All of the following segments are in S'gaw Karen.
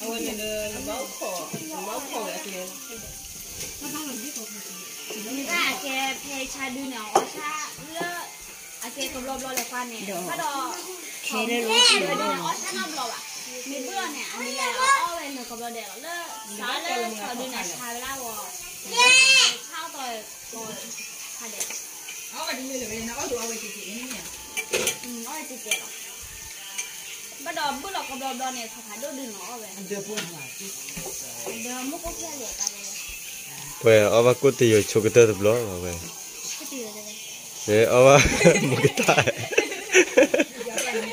အဝဲန့ၣ်လၢ နဘၣ်အိၣ်ခိး နဘၣ်အိၣ်ခိးဝဲအကျဲလီၤ. မ့ၢ်ဘၣ်အကဲဖဲဆါဒုန့ၣ် အီၣ်ဆၣ်လၢ အကဲကဘျီဘျီလၢပှၤန့ၣ် ဘၣ်ဒီး ခဲလၢာ်လၢအီၣ်ဆၣ်နီတဘျီဘၣ်. မ့ၢ်ဘၣ်အီၤန့ၣ် အမ့ၢ်လဲၤအီၣ်ဝဲနကဘျီဒဲးလီၤ လၢ စးလၢဆီဒုန့ၣ် ဆါဝဲဒၣ်ဂီၤ ဆါအီၣ်တီၤ ကီ ဆါဒဲး အီၣ်ဝဲတကဲလီၤ. ဘၣ်ဒီးဘုၣ်လီၤကဘျီဘျီန့ၣ် ဖးဖးဒိၣ်ဒုးနီၤအီၣ်ဝဲ ဒီးမုၢ်ကိၣ်ဖျဲၣ်လဲၣ်တၢ်ဝဲ ပှဲၤအီၣ်ဘၣ်ကိၣ်တယိၤဆိကတၢၢ်တဘျီလီၤဝဲ အီၣ်ဘၣ် မုၢ်ကထါ အီၣ်ဘၣ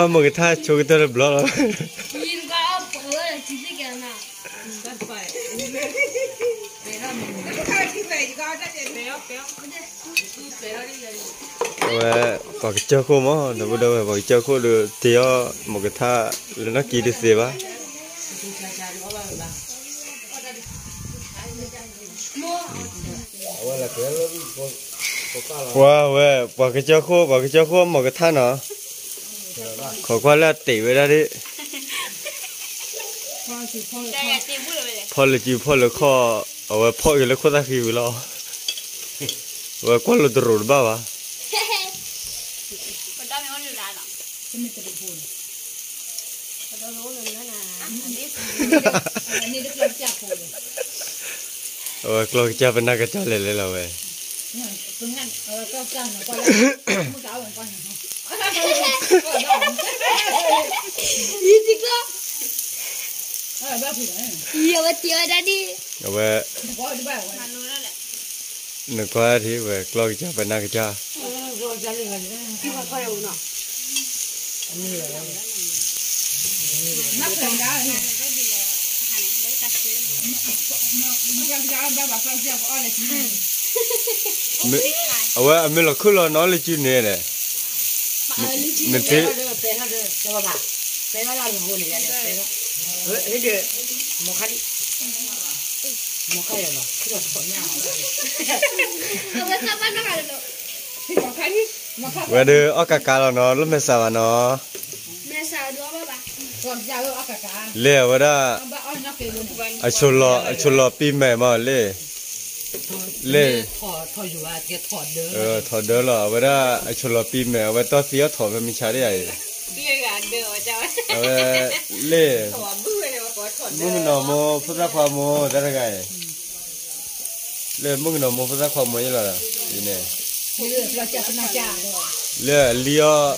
်မုၢ်ကထါဆိကတၢၢ်တဘျီလီၤ. အဝဲ ပှၤကစၢၢ်ခိၣ်မး ဒီပုၢ်ဒီဝဲၢ် ပှၤကစၢၢ်ခိၣ်ဒီး တ့အီၣ်မုၢ်ကထါလၢနီၢ်ကံတသ့ဘၣ်. ပှၤဝဲ ပှၤကစၢၢ်ခိၣ် ပှၤကစၢၢ်ခိၣ်မုၢ်ကထါနီၤ ခိးကွၢ်လၢအတ့ဝဲဒၣ်ဒ် ဖီၣ်လၢစုဖီၣ်လၢခီၣ် အဝဲဖီၣ်က့ၤလၢခိၣ်သၣ်ဃံဝံၤလီၤ. အဝဲကွၢ်လိာ်တရိးတဘၣ်ဘၣ်. အဝဲကျီၢ်ကစၢ်ပနၢ်ကစၢ်လဲၤလဲၤလီၤဝဲ အဝဲ နကွၢ်ထံၣ်ဝဲ ကျီၢ်ကစၢ်ပနၢ်ကစၢ် အဝဲအမ့ၢ်လီၤခုၣ်လီၤနီၤလၢစုန့ၣ်ဒီး နသ့ ဝဲဒၣ်အီၣ်ကးကးလီၤနီၤ လၢမဲာ်ဆှးဘၣ်နီၤ လၢအဝဲဒၣ် အဆိလီၤ အဆိလီၤပံမဲာ်မးလၢ လၢ ထီၣ်ဒၢလီၤ အဝဲဒၣ်အဆိလီၤပံမဲာ် အဝဲတီၢ်သံအီၣ်ထီၣ်ဖဲမုၢ်ဆါဒ်အံၤ အဝဲ လၢ မုၣ်ကနီၤမိၢ်ဖိသၣ်ခွါမိၢ်တၢ်တဂၤအံၤ လၢမုၣ်ကနီၤမိၢ်ဖိသၣ်ခွါမိၢ်အံၤလီၤ အံၤန့ၣ် လၢအလံအီၣ်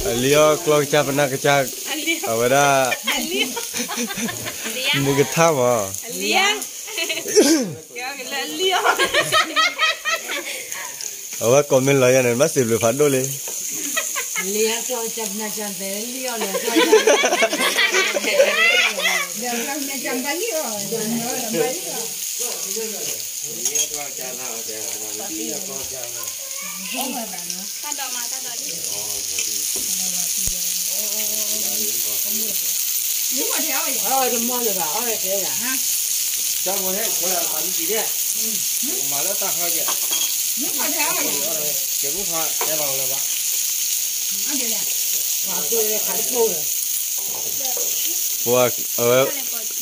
အလံအီၣ်ကျီၢ်ကစၢ်ပနၢ်ကစၢ် အဝဲဒၣ် မုၢ်ကထါမး အဝဲကိးမ့ၢ်လီၤယၤန့ၣ် ဘၣ်စံးဘျုးဖးဒိၣ်လံ ပှၤ အဝဲ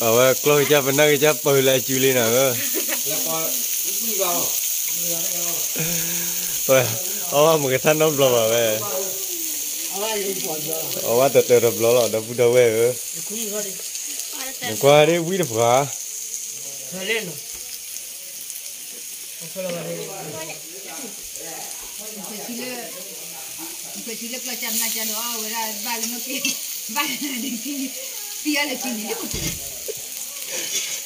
အဝဲကျီၢ်ကစၢ်ပနၢ်ကစၢ်ပၢၢ်လၢအစုလံနၤဧၢ ဝဲ အီၣ်ဘၣ်မုၢ်ကထါနီတဘျီဘၣ်ဝဲ အီၣ်ဘၣ်တတၢၢ်တဘျီလီၤ ဒီပုၢ်ဒီဝဲၢ်ဧၢ နကွၢ်ဒ်ဝံတပှၢ် နကွၢ်ထံလၢ နကွၢ်ထံလၢကျီၢ်ကစၢ်ပနၢ်ကစၢ်ဒီး အီၣ်ဝဲဒၣ်ဘၣ်လၢနီၢ်က့ ဘၣ်လၢနၤဒ်ထံ ပံအီၣ်လၢထံန့ၣ်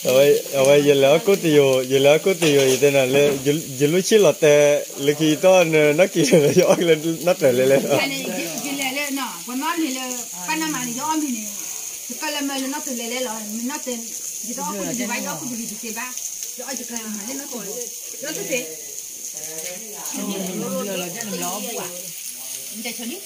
အဝဲ အဝဲယလဲၤအီၣ်ကိၣ်တယိာ် ယလဲၤအီၣ်ကိၣ်တယိာ် ယတဲနၤလၢ ယလူၢ်ဆ့ၣ်လီၤတဲာ် လၢခံတီၢ်နနီၢ်က့ၤ ယအီၣ်က့ၤလၢနီၢ်တၢၤလဲၤလဲၤလီၤ ယလဲၤလၢ ပှၤမၤအီၣ်မ့ၤလၢ ပၢ်နၢ်မၤန့ၣ် ယအီၣ်မ့ၤန့ၣ် ယကၢလၢမၢလၢနီၢ်တၢၤလဲၤလဲၤလီၤ မ့ၢ်နီၢ်တၢၤ ယတအီၣ်ကိၣ်တယိာ်ဘၣ် ယအီၣ်ကိၣ်တယိာ်တသ့ဘၣ် ယအီၣ်ယကၢလၢမၢလၢနီၢ်တၢၤ ယအီၣ်တသ့ မ့ၢ်တၢ်ဆိန့ၣ်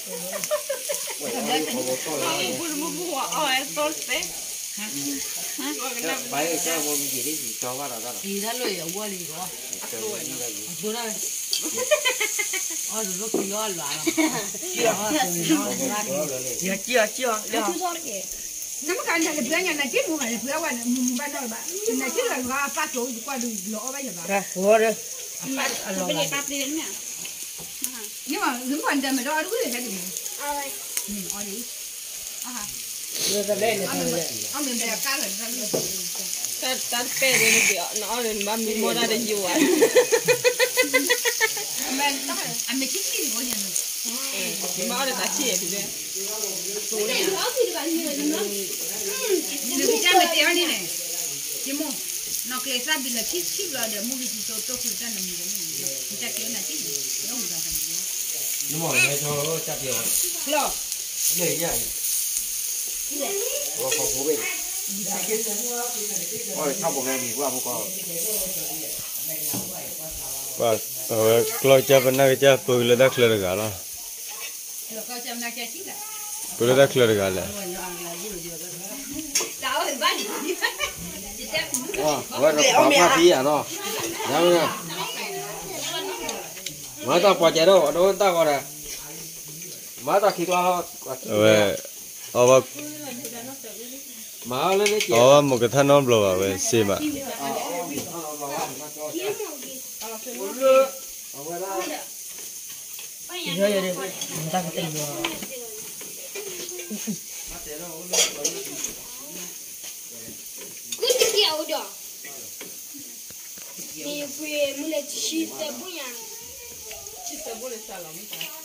ပူတမူပူအီၣ်ဝဲသီတသ့ ပှၤအဲၣ်ကၢ်ဖိမ့ၢ်က့ၤဒ်ယကၠီဘၣ်ဒီးတၢ်ဒီး, အံၤတၢ်လၢယအဝီလံဒီး, အကျိဒၣ်ဝဲ, အီၣ်တလိၣ်ခံလီၤအလွးလီၤ, ယကံအီၤကံအီၤ, နမ့ၢ်ကနၤလၢပှၤညါနၤက့မူဂၤလၢပှၤဝဲမူမူဘၣ်နီၢ်လၢၤဘၣ်, နၤက့လၢၤလီၤအပၢ်ကျိၤကွၢ်ဒုးလီၤအီၣ်ဘၣ်ယၤဘၣ်, အပၢ်အလီၤဘၣ်, နမ့ၢ်ကနၤမ့ၢ်ဒီးအဒုးလၢဟဲဒ်န့ၣ်, အီၣ်လံ, အမ့ၢ်မ့ၢ်ကါလၢာ်, တၢ်တပဲာ်န့ၣ်က့ၤ နအီၣ်န့ၣ် နဘၣ်မံမီၢ်တၢ်တယိာ်ဧါ, အမ့ၢ်ဆံးဆံးန့ၣ်, နဘၣ်အီၣ်ဒီးတၢ်ဆံးဧါ, နကစၢ်မ့ၢ်တဲအီၤန့ၣ်န့ၣ်, ယမိၢ်, နီၢ်ကျဲသၣ်ဘံလီၤဆံးဆံးဘျီဒီး မူဂံၢ်စံၣ်ကၠိတိၢ်ဃုာ်တၢ်နမံၤဒီးန့ၣ်, ယတၢ်ကဲနၤက့န့ၣ်, ယမူဂံၢ်စံၣ်ကၠိ, ယမူဂံၢ်စံၣ်ကၠိ, လၢယၤအံၤ, အဝဲကျီကစၢ်ပနၢ်ကစၢ်ပူၤလၢတၢ်ချၢတဂၤလီၤ, ပလၢတၢ်ချၢတဂၤလဲၣ်, အဝဲပာ်ဖျါသံယၤနီၤ, မၤတၢ်ပှၤကဲၤဒီး အဒိတၢ်ဂီၤဒီး, မၤတၢ်ခံကျါလီၤ, အဝဲ, အီၣ်ဘၣ်, မၤအီၣ်လၢန့ၣ်ကဲၤ, အီၣ်ဘၣ်မ့ၢ်ကထါနီတဘျီဘၣ်ဝဲစ့မး, ကူတကဲအိၣ်ဒီး, မ့ၢ်ပှ့ၤမုၢ်လၢဆံသၢဘိညါ, ဆံသၢဘိလၢစၢ်လီၤမ့ၢ်